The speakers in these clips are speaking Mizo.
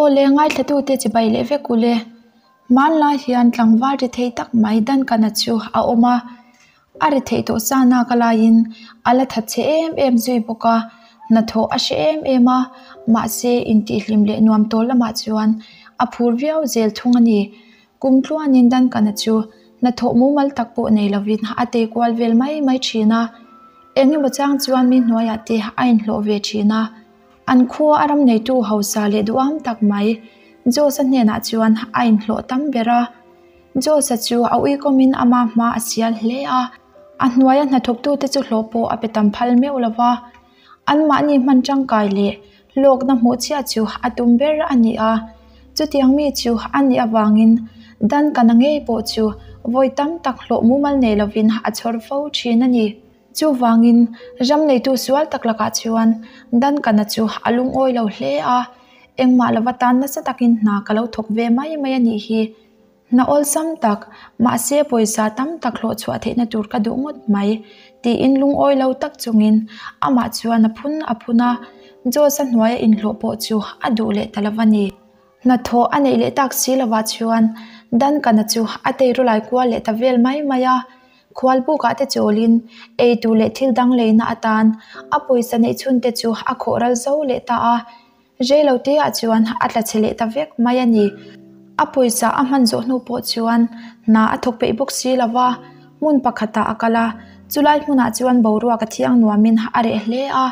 Aw le, ngaithlatute chibai leh vek u le. Hmanlai hian tlangval ri thei tak mai Duncana chu a awm a, a ri theih tawh sa nak a laiin a la that chhe em em zui bawk a, hnathawh a hre em em a, mahse intihhlim leh nuam tawl lamah chuan a phur viau zel thung a ni. Kum tluanin Duncana chu hnathawh mumal tak pawh nei lovin a tei kual vel mai mai thin a, eng emaw chang chuan mi hnuaiah te a inhlawh ve thin a. An khua a ram neitu hausa leh duham tak mai Josa hnenah chuan a inhlawh tam ber a. Josa chu a uikawmin ama hma a sial hle a, a hnuaia hnathawktute chu hlawh pawh a pe tam phal meuh lo va. Anmahni hman tangkai leh hlawkna hmuh chiah chu a tum ber a ni a. Chutiang mi chu a nih avangin Duncana ngei pawh chu vawi tam tak hlawh mumal nei lovin a chhawr fo thin a ni. Chuvangin, ram neitu sual tak lakah chuan Duncana chu a lungawi lo hle a, engmah lova tan nasa takin hna ka lo thawk ve mai mai a nih hi. Hna awlsam tak, mahse pawisa tam tak hlawh chhuah theihna tur ka duh ngawt mai, tiin lungawi lo tak chungin amah chuan a phun a phun a, Josh-a hnuaia inhlawh pawh chu a duh leh ta lo a ni. Hnathawh a neih leh tak si lovah chuan Duncana chu a teirawlai kual leh ta vel mai mai a. Khualbukah te chawlin ei tur leh thil dang leina atan a pawisa neih chhun te chu a khawh ral zo leh ta a, reilo te ah chuan a tla chhe leh ta vek mai a ni. A pawisa a hman zawh hnu pawh chuan hna a thawk peih bawk si lo va, hmun pakhatah a kal a, chulai hmunah chuan boruak a thiang nuamin a reh hle a,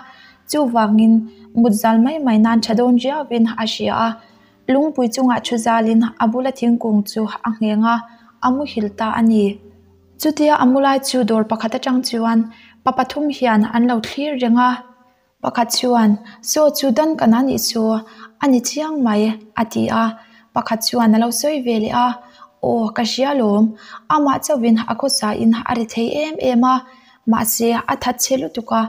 chuvangin mut zal mai mai nan tha dawn riauin a hria a. Lungpui chungah thu zalin a bula thingkung chu a ngheng a, a muhil ta a ni. Chutia a mu lai chu dawr pakhat atang chuan pa pathum hian an lo thlir reng a, pakhat chuan saw chu dan ka na nih chu a ni chiang mai a ti a, pakhat chuan a lo sawi ve leh a, aw ka hria lawm, amah chauhin a khawsa in a ri thei em em a, mahse a that chhe lutuk a,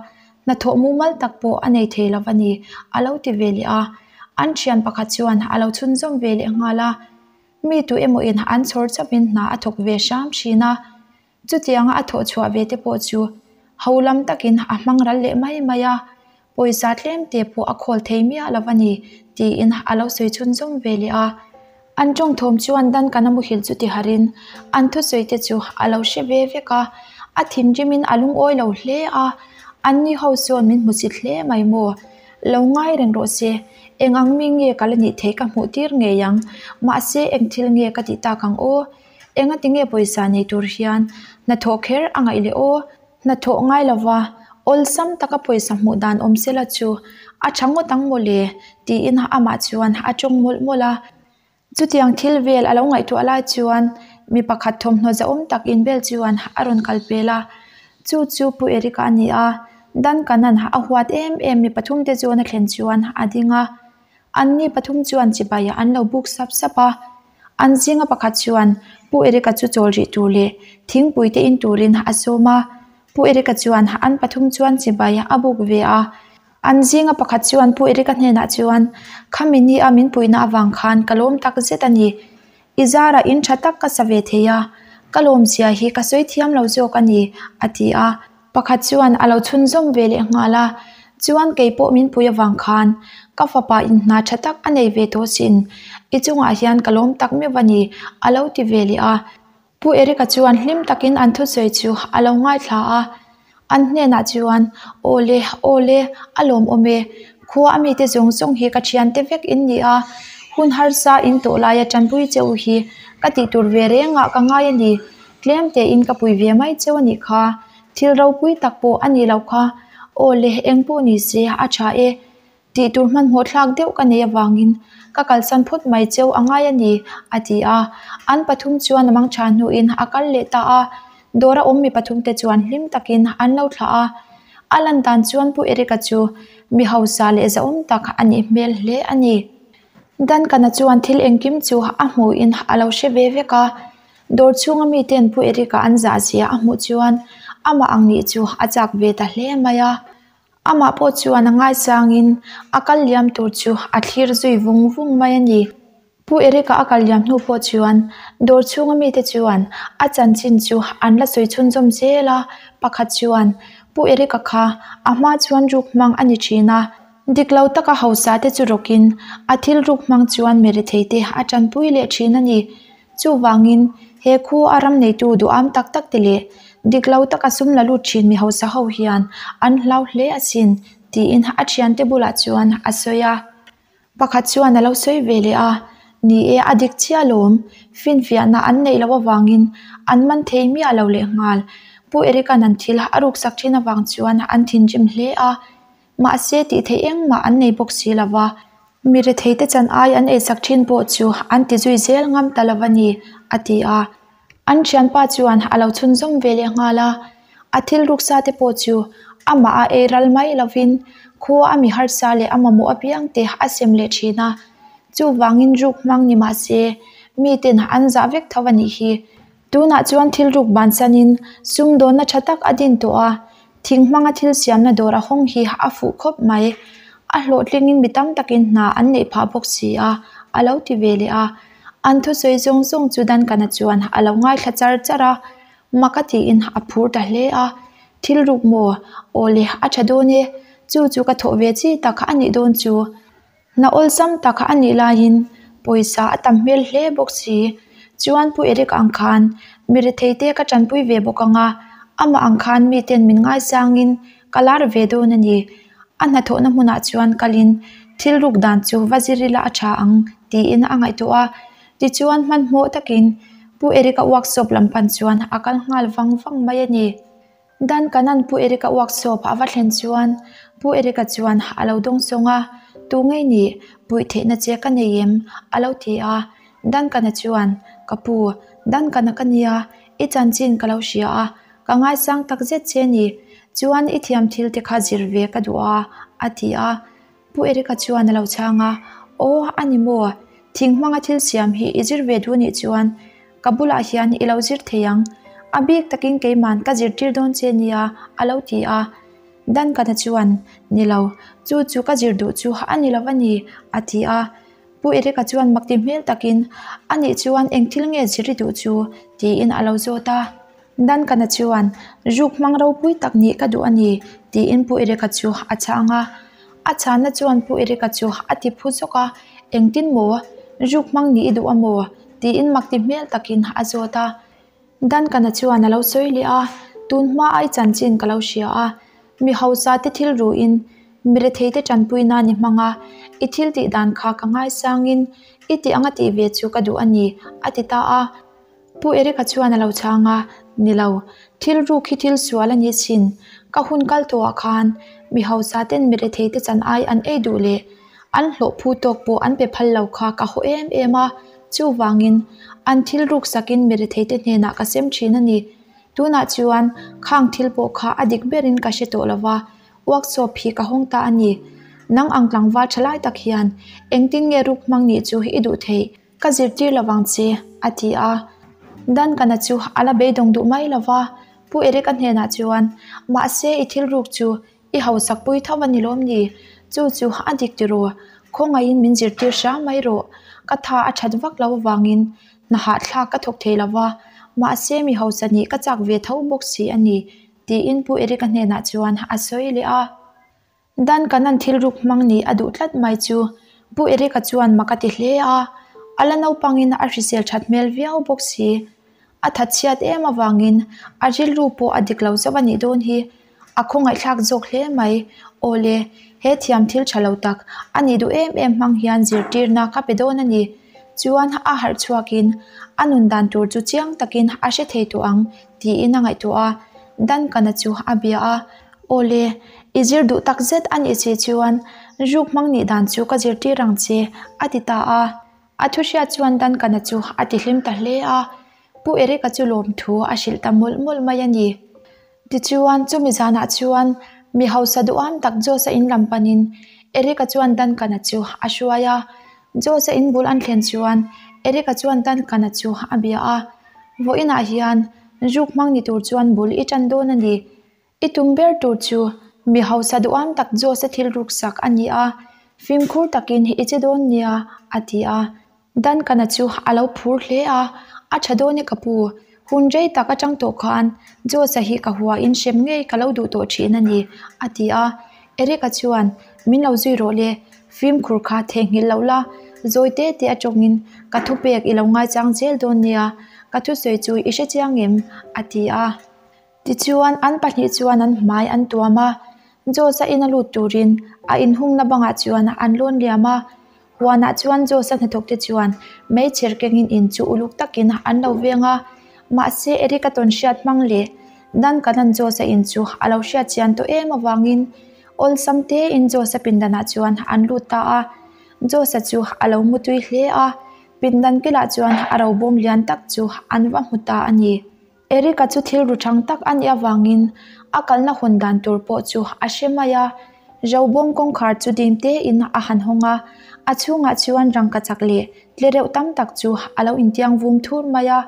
Hnathawh mumal tak pawh a nei thei lo a ni, a lo ti ve leh a. An thian pakhat chuan a lo chhunzawm ve leh nghal a. Mi tu emawin an chhawr chauhin hna a thawk ve hram thin a. Chutianga a thawh chhuah ve te pawh chu ho lam takin a hmang ral leh mai mai a. Pawisa tlem te pawh a khawl thei miah lo a ni, tiin a lo sawi chhunzawm ve leh a. An tawng thawm chuan Duncan-a muhil chu ti harin an thusawi te chu a lo hre ve vek a, a thinrimin a lungawi lo hle a, Anni ho sawn min hmusit hle mai maw? Lo ngai reng rawh se, eng ang mi nge ka la nih theih ka hmuh tir ngei ang, mahse eng thil nge ka tih tak ang aw? Engati nge pawisa nei tur hian hnathawh kher a ngaih leh aw? Hnathawh ngai lova awlsam taka pawisa hmuh dan awm sela chu a tha ngawt ang maw le tiin amah chuan a tawng mawlh mawlh a. Chutiang thil vel a lo ngaihtuah lai chuan mi pakhat thawmhnaw zahawm tak inbel chuan a rawn kal pel a. Chu chu Pu Erika a ni a, Duncan-a'n a huat em em mi pathumte zawn a thlen chuan a ding a. Anni pathum chuan chibai an lo buk sap sap a. An zinga pakhat chuan Pu Erika chu chawl rih tur leh thingpui te in turin a sawm a. Pu Erika chuan an pathum chuan chibai a buk ve a. An zinga pakhat chuan Pu Erika hnenah chuan, Khami ni a min puihna avang khan ka lawm tak zet a ni. I zarah in tha tak ka sa ve thei a, ka lawmzia hi ka sawi thiam lo zawk a ni, a ti a. Pakhat chuan a lo chhunzawm ve leh nghal a, chuan kei pawh min pui avang khan ka fapa in hna tha tak a nei ve tawh sin, i chungah hian ka lawm tak meuh a ni, a lo ti ve leh a. Pu Erika chuan hlim takin an thusawi chu a lo ngaithla a, an hnenah chuan, Aw le, aw le, a lawmawm e, khua a mite zawng zawng hi ka thiante vek in ni a, hun harsa in tawh laia tanpui che u hi ka tih tur ve rengah ka ngai a ni, Tlem tein ka pui ve mai cheu a nih kha, thil ropui tak pawh a nih loh kha. Aw le, eng pawh ni se, a tha e. Tih tur hmanhmawh thlak deuh ka nei avangin ka kalsan phawt mai cheu a ngai a ni, a ti a. An pathum chuan a mangtha hnuin a kal leh ta a. Dawra awm mi pathum te chuan hlim takin an lo thlah a. A lan dan chuan Pu Erika chu mi hausa leh zahawm tak a nih hmel hle a ni. Duncan-a chuan thil engkim chu a hmuhin a lo hre ve vek a. Dawr chhunga miten Pu Erika an zah zia a hmuh chuan amah ang nih chu a chak ve ta hle mai a. Amah pawh chuan a ngaisangin a kal liam tur chu a thlir zui vung vung mai a ni. Pu Erika a kal liam hnu pawh chuan dawr chhunga mite chuan a chanchin chu an la sawi chhunzawm zel a, pakhat chuan Pu Erika kha a hma chuan ruk hmang a ni thin a. Dik lo taka hausa te chu rawkin a thil ruk hmang chuan mi retheite a tanpui leh thin a ni. Chuvangin, he khu a ram neitu duham tak tak te leh dik lo taka sum la lut thin mi hausa ho hian an hlau hle asin, tiin a thiante bulah chuan a sawi a. Pakhat chuan a lo sawi ve leh a, Ni e, a dik chiah alawm. Finfiahna an neih loh avangin an man thei miah lo lehnghal. Pu Eric-a'n an thil a ruksak thin avang chuan an thinrim hle a, mahse tih theih engmah an nei bawk si lo va. Mi retheite chan ai an eisak thin pawh chu an ti zui zel ngam ta lo a ni, a ti a. An thianpa chuan a lo chhunzawm ve leh nghal a, a thil ruksa te pawh chu amah a ei ral mai lovin khua a mi harsa leh a mamawh apiang te a sem leh thin a. Chuvangin ruk hmang ni mah se miten an zah vek tho a nih hi. Tunah chuan thil ruk bansanin sumdawnna tha tak a din tawh a, thing hmanga thil siamna dawr a hawng hi a fuh khawp mai. A hlawhtlingin mi tam takin hna an neih phah bawk si a, a lo ti ve leh a. An thusawi zawng zawng chu Duncan-a chuan a lo ngaithla char char a, mak a tiin a phur ta hle a. Thil ruk maw? Aw le, a tha dawn e. Chu chu ka thawh ve chi tak a nih dawn chu. Hna awlsam tak a nih laiin pawisa a tam hmel hle bawk si. Chuan Pu Eric ang khan mi retheite ka tanpui ve bawk ang a, amah ang khan miten min ngaisangin ka lar ve dawn a ni. A hnathawhna hmunah chuan kalin thil ruk dan chu va zir ila a tha ang tiin a ngaihtuah a. Tichuan hmanhmawh takin Pu Eric-a workshop lam pan chuan a kal nghal vang vang mai a ni. Duncan-a'n Pu Eric-a workshop a va thlen chuan Pu Eric-a chuan a lo dawng sawng a, Tu ngei nih, puih theihna che ka nei em? a lo ti a. Duncan-a chuan, Ka pu, Duncan-a ka nia, i chanchin ka lo hria a, Ka ngaisang tak zet che ni, chuan i thiam thil te kha zir ve ka duh a, a ti a. Pu Eric-a chuan a lo chhang a, Aw, a ni maw? Thing hmanga thil siam hi i zir ve duh nih chuan ka bulah hian i lo zir thei ang. A bik takin keiman ka zirtir dawn che nia, a lo ti a. Duncan-a chuan, Ni lo, chu chu ka zir duh chu a ni lo a ni, a ti a. Pu Eric-a chuan makti hmel takin, A nih chuan eng thil nge zir i duh chu? tiin a lo zawt a. Duncan-a chuan, Ruk hmang ropui tak nih ka duh a ni, tiin Pu Eric-a chu a chhang a. A chhanna chuan Pu Eric-a chu a ti phu zawk a, Engtin maw? Ruk hmang nih i duh a maw? tiin makti hmel takin a zawt a. Duncan-a chuan a lo sawi leh a, Tun hma ai chanchin ka lo hria a, mi hausa te thil ruhin mi retheite tanpui nan i hmang a, i thil tih dan kha ka ngaisangin i tih anga tih ve chu ka duh a ni, a ti ta a. Pu Eric-a chuan a lo chhang a, Ni lo, thil ruk hi thil sual a ni sin. Ka hun kal tawhah khan mi hausa ten mi retheite chan ai an ei duh leh an hlawh phu tawk pawh an pe phal lo kha ka haw em em a, chuvangin an thil ruk sakin mi retheite hnenah ka sem thin a ni. Tunah chuan khang thil pawh kha a dik berin ka hre tawh lo va, workshop hi ka hawng ta a ni. Nang ang tlangval tha lai tak hian engtin nge ruk hmang nih chu i duh theih? Ka zirtir lo vang che, a ti a. Duncan-a chu a la beidawng duh mai lo va, Pu Eric-a hnenah chuan, Mahse, i thil ruk chu i hausak pui tho a ni lawm ni? Chu chu a dik tiraw? Khawngaihin min zirtir hram mai rawh. Ka tha a that vak lo avangin hna hahthlak ka thawk thei lo va, mahse mi hausa nih ka chak ve tho bawk si a ni, tiin Pu Eric-a hnenah chuan a sawi leh a. Duncan-a'n thil ruk hmang nih a duh tlat mai chu Pu Eric-a chuan mak a ti hle a, a la naupangin a hrisel that hmel viau bawk si. A thatchhiat em avangin a rilru pawh a dik lo zauh a nih dawn hi. A khawngaihthlak zawk hle mai. Aw le, he thiam thil tha lo tak a nih duh em em hmang hian zirtirna ka pe dawn a ni. Chuan a harh chhuakin a nun dan tur chu chiang takin a hre thei tawh ang tiin a ngaihtuah a. Duncan-a chu a bia a. Aw le, i zir duh tak zet a nih si chuan ruk hmang nih dan chu ka zirtir ang che, a ti ta a. A thu hriat chuan Duncan-a chu a ti hlim ta hle a. Pu Eric-a chu lawmthu a hrilh ta mawlh mawlh mai a ni. Tichuan, chumi zanah chuan mi hausa duham tak Josh-a in lam panin Eric-a chuan Duncan-a chu a hruai a. Josh-a in bul an thlen chuan Eric-a chuan Duncan-a chu a bia a, Vawiinah hian ruk hmang ni tur chuan bul i tan dawn a ni. I tum ber tur chu mi hausa duham tak Josh-a thil ruksak a ni a, fimkhur takin i che dawn nia, a ti a. Duncan-a chu a lo phur hle a, A tha dawn e ka pu, hun rei tak atang tawh khan Josh-a hi ka hua in hrem ngei ka lo duh tawh thin a ni, a ti a. Eric-a chuan. Min lo zui rawh le, fimkhur kha theihnghilh loh la, zawi te te atangin ka thupek i lo ngaichang zel dawn nia, ka thusawi chu i hre chiang em? a ti a. Tichuan, an pahnih chuan an hmai an tuam a, Josh-a ina lut turin a inhungna bangah chuan an lawn liam a. Huanah chuan Josh-a hnathawkte chuan meichher kengin in chu uluk takin an lo veng a. Mahse, Eric-a tawn hriat hmang leh Duncan-a'n Josh-a in chu a lo hriat chian tawh em avangin awlsam tein Josh-a pindanah chuan an lut ta a. Josh-a chu a lo mutui hle a, pindan kilah chuan a robawm lian tak chu an va hmu ta a ni. Eric-a chu thil ru thang tak a nih avangin a kalna hawn dan tur pawh chu a hre mai a. Robawm kawngkhar chu dim tein a han hawng a, a chhungah chuan rangkachak leh tle reuh tam tak chu a lo intiang vum thur mai a.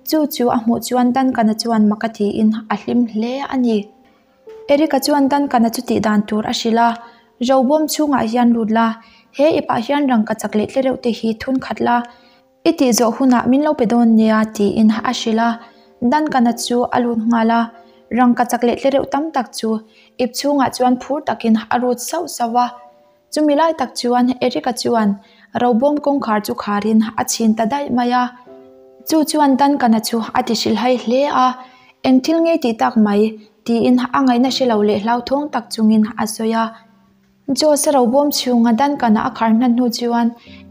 Chu chu a hmuh chuan Duncan-a chuan mak a tiin a hlim hle a ni. Eric-a chuan Duncan-a chu tih dan tur a hrilh a, Robawm chhungah hian lut la, he ipah hian rangkachak leh tle reuh te hi thun khat la, I tih zawh hunah min lo pe dawn nia tiin a hrilh a, Duncan-a chu a lut nghal a, rangkachak leh tlereuh tam tak chu ip chhungah chuan phur takin a rut sauh sauh a. Chumi lai tak chuan Eric-a chuan robawm kawngkhar chu kharin a chhin ta daih mai a, chu chuan Duncan-a chu a ti hrilhhai hle a, Eng thil ngei tih tak mai? tiin a ngaihna hre lo leh hlauthawng tak chungin a sawi a. Josh-a robawm chhunga Duncan-a a khar hnan hnu chuan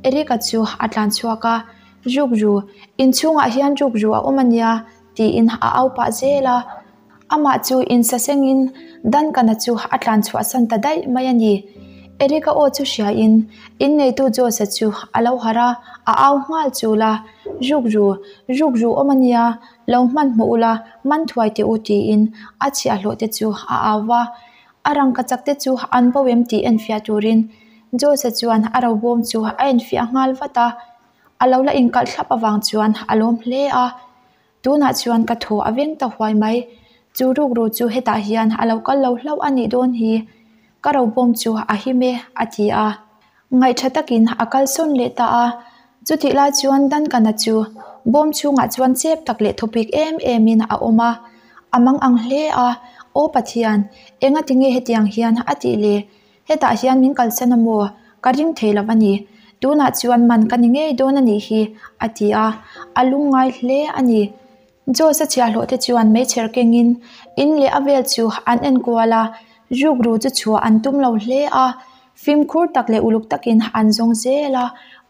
Eric-a chu a tlan chhuak a, Rukru, inchhungah hian rukru a awm a nia, tiin a au pah zel a. Amah chu insasengin Duncan-a chu a tlan chhuahsan ta daih mai a ni. Eric-a aw chu hriain inneitu Josh-a chu a lo harh a, a au nghal chul a, Rukru, rukru awm a nia, lo hmanhmawh ula, man thuai teh u, tiin a chhiahhlawh te chu a au va. A rangkachak te chu an bo em tih enfiah turin Jose chuan a robawm chu a enfiah nghal vat a, a lo la inkalh thlap avang chuan a lawm hle a. Tunah chuan ka thaw a veng ta huai mai, chu rukru chu hetah hian a lo kal lo hlauh a nih dawn hi, ka robawm chu a him e, a ti a. Ngaihṭha takin a kalsawn leh ta a, chutih lai chuan Duncan-a chu bawm chhungah chuan chep tak leh thawpik em emin a awm a, a mang ang hle a, Aw Pathian, enga tinge hetiang hian a tih le? Hetah hian min kalsan a maw? Ka ring thei lo a ni. Tunah chuan man ka ni ngei dawn a nih hi, a ti a, a lungngai hle a ni. Josh-a chhiahhlawh te chuan meichher kengin in leh a vel chu an en kual a, rukru chu chhuah an tum lo hle a, fimkhur tak leh uluk takin an zawng zel a,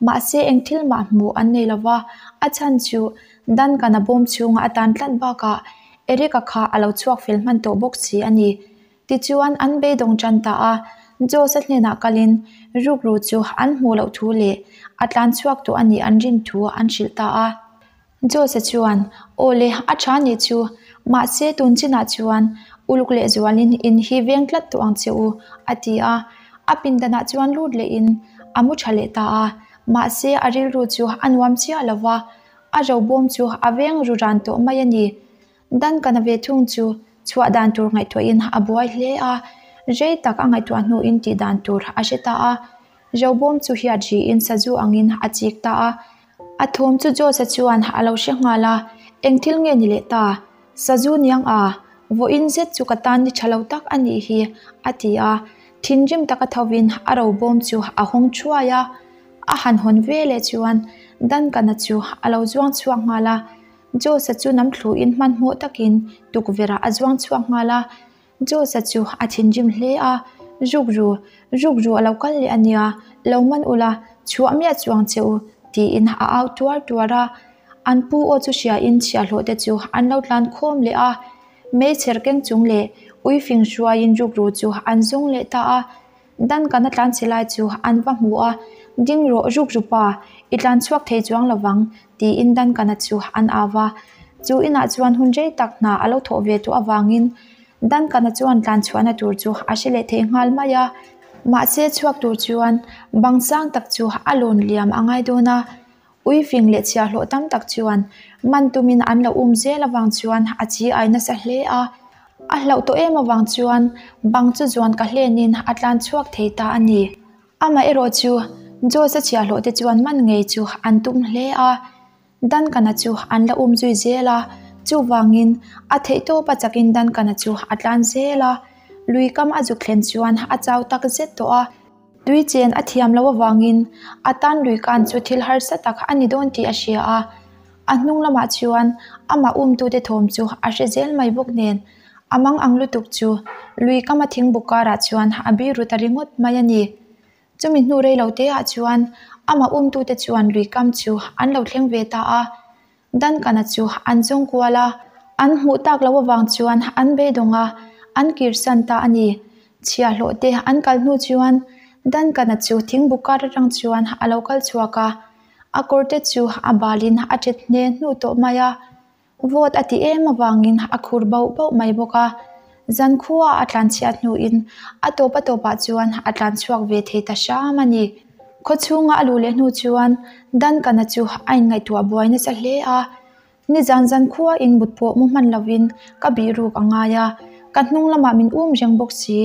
mahse eng thil mah hmuh an nei lo va, a chhan chu Duncan-a bawm chhunga a tan tlat bakah Eric-a kha a lo chhuak fel hman tawh bawk si a ni. Tichuan an beidawng tan ta a, Josh-a hnenah kalin rukru chu an hmuh loh thu leh a tlan chhuak tawh a nih an rin thu an hrilh ta a. Jose chuan, Aw le, a tha nih chu. Mahse, tun chinah chuan uluk leh zualin in hi veng tlat tawh ang che u, a ti a. A pindanah chuan lut lehin a mu tha leh ta a. Mahse, a rilru chu a nuam chiah lo va, a robawm chu a veng ru ran tawh mai a ni. Duncan-a ve thung chu chhuah dan tur ngaihtuahin a buai hle a, rei tak a ngaihtuah hnuin tih dan tur a hre ta a. Robawm chu hiat riin sazu angin a chik ta a. A thawm chu Josh-a chuan a lo hre nghal a, Eng thil nge ni leh ta? Sazu niang a, vawiin zet chu ka tan ni tha lo tak a nih hi, a ti a. Thinrim taka thovin a robawm chu a hawng thuai a. A han hawn ve leh chuan Duncan-a chu a lo zuang chhuak nghal a. Josh-a chu nam thluin hmanhmawh takin tukverhah a zuang chhuak nghal a. Josh-a chu a thinrim hle a, Rukru, rukru a lo kal leh a nia, lo man ula, chhuah miah chuang che u, tiin a au tuar tuar a. An pu aw chu hriain chhiahhlawh te chu an lo tlan khawm leh a. Meichher keng chung leh uifing hruaiin rukru chu an zawng leh ta a. Duncan-a tlan chhe lai chu an va hmu a, Ding rawh, rukru pa, i tlan chhuak thei chuang lo vang, tiin Duncan-a chu an au va. Chu inah chuan hun rei tak hna a lo thawh ve tawh avangin Duncan-a chuan tlan chhuahna tur chu a hre leh thei nghal mai a. Mahse chhuak tur chuan bang sang tak chu a lawn liam a ngai dawn a. Uifing leh chhiahhlawh tam tak chuan man tumin an lo um zel avang chuan a chi ai nasa hle a. A hlauh tawh em avang chuan bang chu zuan ka hlenin a tlan chhuak thei ta a ni. Amaherawh chu Josh-a chhiahhlawh te chuan man ngei chu an tum hle a. Duncan-a chu an la um zui zel a, chuvangin a theihtawpa chakin Duncan-a chu a tlan zel a. Lui kam a zuk thlen chuan a chau tak zet tawh a. Tui chen a thiam loh avangin a tan lui kan chu thil harsa tak a ni dawn tih a hria a. A hnung lamah chuan amah umtute thawm chu a hre zel mai bawk nen a mang ang lutuk chu lui kama thingbuk karah chuan a biru ta ringawt mai a ni. Chumi hnu rei lo te ah chuan amah umtute chuan lui kam chu an lo thleng ve ta a. Duncan-a chu an zawng kual a, an hmuh tak loh avang chuan an beidawng a, an kirsan ta a ni. Chhiahhlawh te an kal hnu chuan Duncan-a chu thingbuk kar atang chuan a lo kal chhuak a, a kawr te chu a balin a ṭet hne hnu tawh mai a. Vawt a ti em avangin a khur bauh bauh mai bawk a. Zankhua a tlan chhiat hnuin a tawp a tawpah chuan a tlan chhuak ve thei ta hram a ni. Khaw chhunga a luh leh hnu chuan Duncan-a chu a inngaihtuah buai nasa hle a. Nizan zankhua in mut pawh mu hman lovin ka bih ruk a ngai a, ka hnung lamah min um reng bawk si.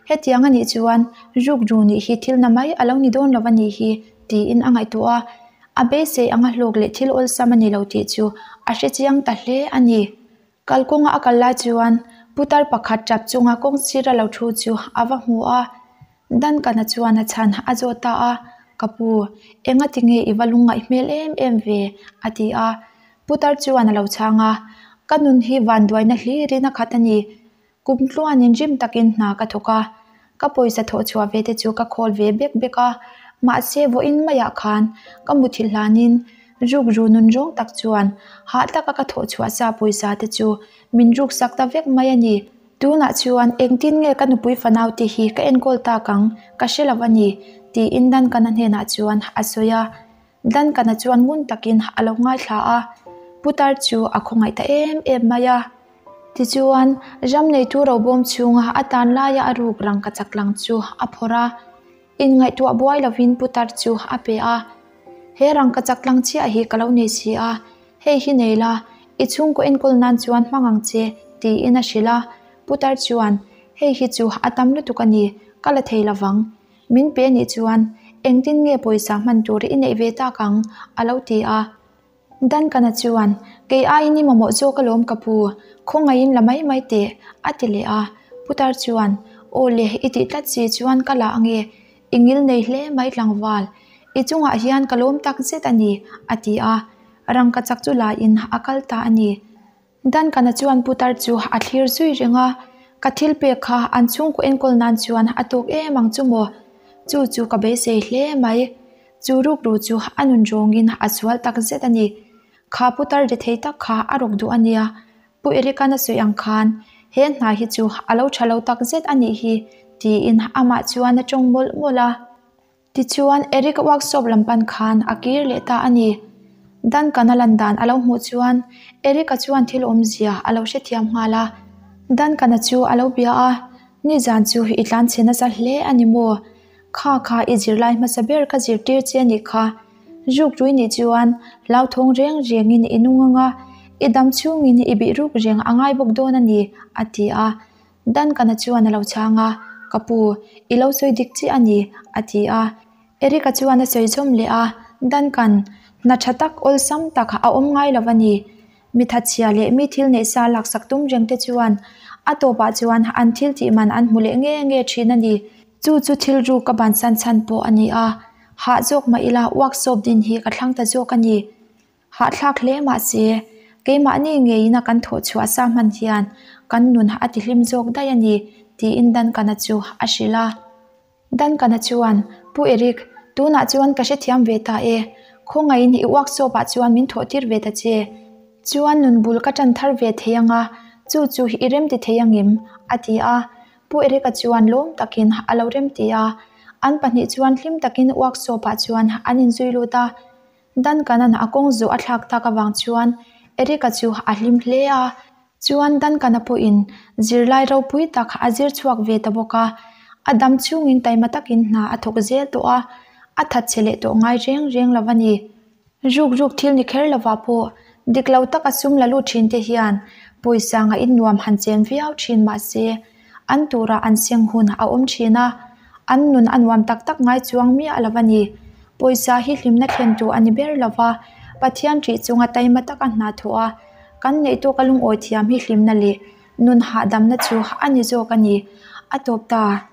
Hetiang a nih chuan ruk ru nih hi thil na mai a lo ni dawn lo a nih hi tiin a ngaihtuah a. A beisei anga hlawk leh thil awlsam a ni lo tih chu a hrechiang ta hle a ni. Kalkawnga a kal lai chuan putar pakhat tap chunga kawng sira lo thu chu a va hmu a, Duncan-a chuan a chhan a zawt ta a, Ka pu, enga tinge i va lungngaih hmel em em ve? a ti a. Putar chuan a lo chhang a, Ka nun hi vanduaina hlirin a khat a ni. Kum tluanin rim takin hna ka thawk a, ka pawisa thawh chhuah ve te chu ka khawl ve bek bek a, mahse vawiin maiah khan ka muthilh hlanin rukru nun rawng tak chuan hah taka ka thawh chhuah sa pawisa te chu min ruk sak ta vek mai a ni. Tunah chuan engtin nge ka nupui fanau te hi ka enkawl tak ang ka hre lo a ni, tiin Duncan-a hnenah chuan a sawi a. Duncan-a chuan ngun takin a lo ngaithla a, putar chu a khawngaih ta em em mai a. Tichuan, ram neitu robawm chhunga a tan laia a ruk rangka chak lang chu a phawrh a, inngaihtuah buai lovin putar chu a pe a. He rangka chak lang chiah hi ka lo nei si a, hei hi nei la, i chhungkaw enkawl nan chuan hmang ang che, tiin a hrilh a. Putar chuan, Hei hi chu a tam lutuk a ni, ka la thei lovang. Min pe nih chuan engtin nge pawisa hman tur i neih ve tak ang? a lo ti a. Duncan-a chuan, Kei aiin i mamawh zawk alawm ka pu, khawngaihin la mai mai teh, a ti leh a. Putar chuan, Aw le, i tih tlat si chuan ka la ange, i ngil nei hle mai tlangval, i chungah hian ka lawm tak zet a ni, a ti a. Rangka chak chu lain a kal ta a ni. Duncan-a chuan putar chu a thlir zui reng a, Ka thil pek kha an chhungkaw enkawl nan chuan a tawk em ang chu maw? Chu chu ka beisei hle mai. Chu rukru chu a nun rawngin a sual tak zet a ni. Kha putar ri thei tak kha a rawk duh a nia. Pu Eric-a'n a sawi ang khan he hna hi chu a lo tha lo tak zet a nih hi, tiin amah chuan a tawng mawlh mawlh a. Tichuan, Eric workshop lam pan khan a kir leh ta a ni. Duncan-a lan dan a lo hmuh chuan Eric-a chuan thil awmzia a lo hrethiam nghal a. Duncan-a chu a lo bia a, Nizan chu i tlanchhe nasa hle a ni maw? Kha kha i zirlai hmasa ber ka zirtir che a nih kha. Rukrui nih chuan hlauthawng reng rengin i nung ang a, i dam chhungin i bih ruk reng a ngai bawk dawn a ni, a ti a. Duncan-a chuan a lo chhang a, Ka pu, i lo sawi dik chiah a ni, a ti a. Eric-a chuan a sawi zawm leh a, Duncan, hna tha tak awlsam tak a awm ngai lo a ni. Mi thatchhia leh mi thil neih sa laksak tum reng te chuan a tawpah chuan an thil tih man an hmu leh nge nge thin a ni. Chu chu thil ruk ka bansan chhan pawh a ni a, hah zawk mah ila workshop din hi ka thlang ta zawk a ni. Hahthlak hle mahse, keimahni ngeiin a kan thawh chhuah sa hman hian kan nun a tihlim zawk daih a ni, tiin Duncan-a chu a hrilh a. Duncan-a chuan, Pu Eric, tunah chuan ka hrethiam ve ta e. Khawngaihin i workshop-ah chuan min thawh tir ve ta che. Chuan nun bul ka tan thar ve thei anga, chu chu i remti thei angem? a ti a. Pu Eric-a chuan lawm takin a lo remti a. An pahnih chuan hlim takin workshop-ah chuan an inzui lut a. Duncan-a'n a kawng zawh a thlak tak avang chuan Eric-a chu a hlim hle a, chuan Duncan-a pawhin zirlai ropui tak a zir chhuak ve ta bawk a, a dam chhungin taima takin hna a thawk zel tawh a, a that chhe leh tawh ngai reng reng lo a ni. Ruk ruk thil ni kher lovah pawh dik lo taka sum la lut thin te hian pawisa ngaih nuam han chen viau thin mahse an turah an seng hun a awm thin a, an nun a nuam tak tak ngai chuang miah lo a ni. Pawisa hi hlimna thlen tur a ni ber lo va, Pathian ṭih chunga taima taka hna thawh a, kan neih tawka lungawi thiam hi hlimna leh nun hahdamna chu a ni zawk a ni. A tawp ta.